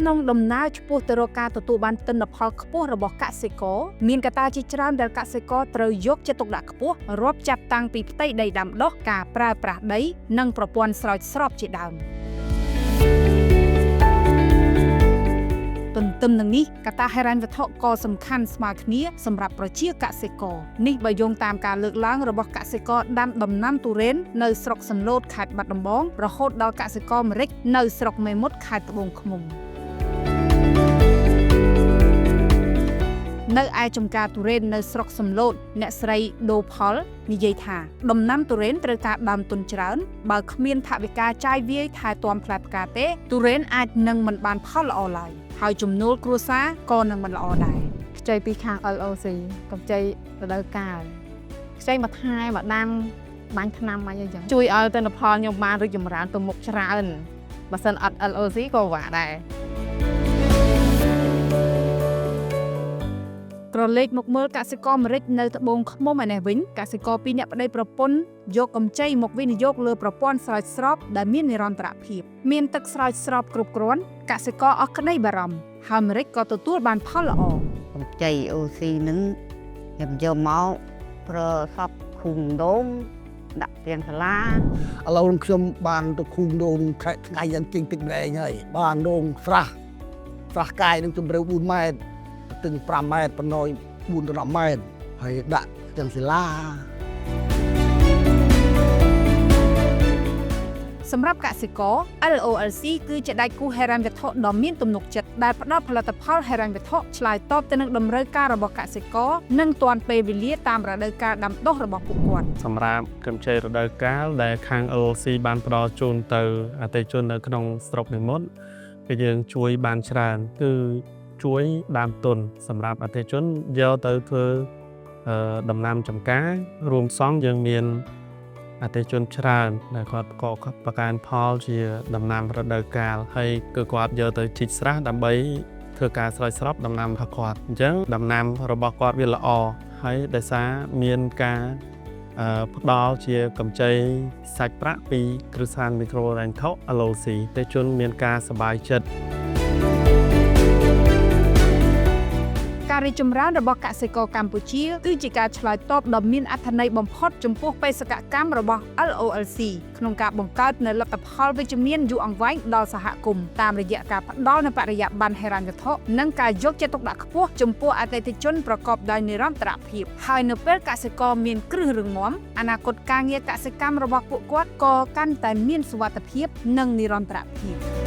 ក្នុងដំណើរឆ្ពោះទៅរកការទទួលបានទិន្នផលខ្ពស់របស់កសិករមានកត្តាជាច្រើនដែលកសិករត្រូវយកចិត្តទុកដាក់ខ្ពស់រាប់ចាប់តាំងពីផ្ទៃដីដាំដុះការប្រើប្រាស់ដី និងប្រព័ន្ធស្រោចស្រពជាដើម ទន្ទឹមនឹងនេះកត្តាហិរញ្ញវត្ថុក៏សំខាន់ស្មើគ្នាសម្រាប់ប្រជាកសិករនេះបើយោងតាមការលើកឡើងរបស់កសិករដាំដំណាំទុរេននៅស្រុកសន្លូតខេត្តបាត់ដំបងរហូតដល់កសិករម្រេចនៅស្រុកមេមត់ខេត្តត្បូងឃ្មុំ នៅឯចំការទុរេននៅស្រុកសំឡូតអ្នកស្រីដូផលនិយាយថាដំណាំទុរេនត្រូវការដើមទុនច្រើនបើគ្មានថវិកាចាយវាយថែទាំផ្លែផ្កាទេទុរេនអាចនឹងមិនបានផលល្អឡើយហើយចំណូលគ្រួសារក៏នឹងមិនល្អដែរ ខ្ចីពីខាង LOC កម្ចីរដូវកាលខ្ចីមួយខែមួយដាំបាញ់ថ្នាំបាញ់អីចឹងជួយឲ្យទិន្នផលខ្ញុំបានរីកចម្រើនទៅមុខច្រើនបើសិនអត់ LOC ក៏ពិបាកដែរ ក្រឡេកមកមើលកសិករម្រេចនៅត្បូងឃ្មុំឯនេះវិញកសិករពីរនាក់ប្តីប្រពន្ធយកកម្ចីមកវិនិយោគលើប្រព័ន្ធស្រោចស្រពដែលមាននិរន្តរភាពមានទឹកស្រោចស្រពគ្រប់គ្រាន់កសិករអស់ក្តីបារម្ភហើយម្រេចក៏ទទួលបានផលល្អ កម្ចី OC នឹងខ្ញុំយកមកប្រើសពឃុំដូងដាក់ទាំងសាលា ឥឡូវនឹងខ្ញុំបានទៅឃុំដូងខែថ្ងៃយ៉ាងចេញទឹកម្លែងហើយបានដូងស្រះស្រះកាយនឹងជម្រៅ4ម៉ែត្រទឹង5ម៉ែត្រប៉ុណ្ណោយ4ដល់10ម៉ែត្រហើយដាក់ទាំងសាលា សម្រាប់កសិករ LOLC គឺជាដៃគូហិរញ្ញវត្ថុដ៏មានទំនុកចិត្តដែលផ្ដល់ផលិតផលហិរញ្ញវត្ថុឆ្លើយតបទៅនឹងតម្រូវការរបស់កសិករនិងទាន់ពេលវេលាតាមរដូវកាលដាំដុះរបស់ពួកគាត់ សម្រាប់កម្ចីរដូវកាលដែលខាង LLC បានផ្ដល់ជូនទៅអតិថិជននៅក្នុងស្រុកនិមត់គឺយើងជួយបានច្រើនគឺជួយដើមទុនសម្រាប់អតិថិជនយកទៅធ្វើអឺដំណាំចំការរួមផ្សំយើងមានអតិថិជនច្រើនដែលគាត់ក៏ប្រកាន់ផលជាដំណាំរដូវកាលហើយគឺគាត់យកទៅជីកស្រះដើម្បីធ្វើការស្រោចស្រពដំណាំរបស់គាត់អញ្ចឹងដំណាំរបស់គាត់វាល្អហើយដោយសារមានការ អឺផ្ដល់ជាកម្ចីសាច់ប្រាក់ពីគ្រឹះស្ថានមីក្រូហិរញ្ញវត្ថុ LOC តែជនមានការសប្បាយចិត្ត ការរីកចម្រើនរបស់កសិករកម្ពុជាគឺជាការឆ្លើយតបដ៏មានអត្ថន័យបំផុតចំពោះបេសកកម្មរបស់ LOLC ក្នុងការបង្កើតនូវលទ្ធផលវិជ្ជមានយូរអង្វែងដល់សហគមន៍តាមរយៈការផ្ដល់នូវបរិយាបន្នហិរញ្ញវត្ថុនិងការយកចិត្តទុកដាក់ខ្ពស់ចំពោះអតិថិជនប្រកបដោយនិរន្តរភាពហើយនៅពេលកសិករមានគ្រឹះរឹងមាំអនាគតការងារកសិកម្មរបស់ពួកគាត់ក៏កាន់តែមានសុវត្ថិភាពនិងនិរន្តរភាព។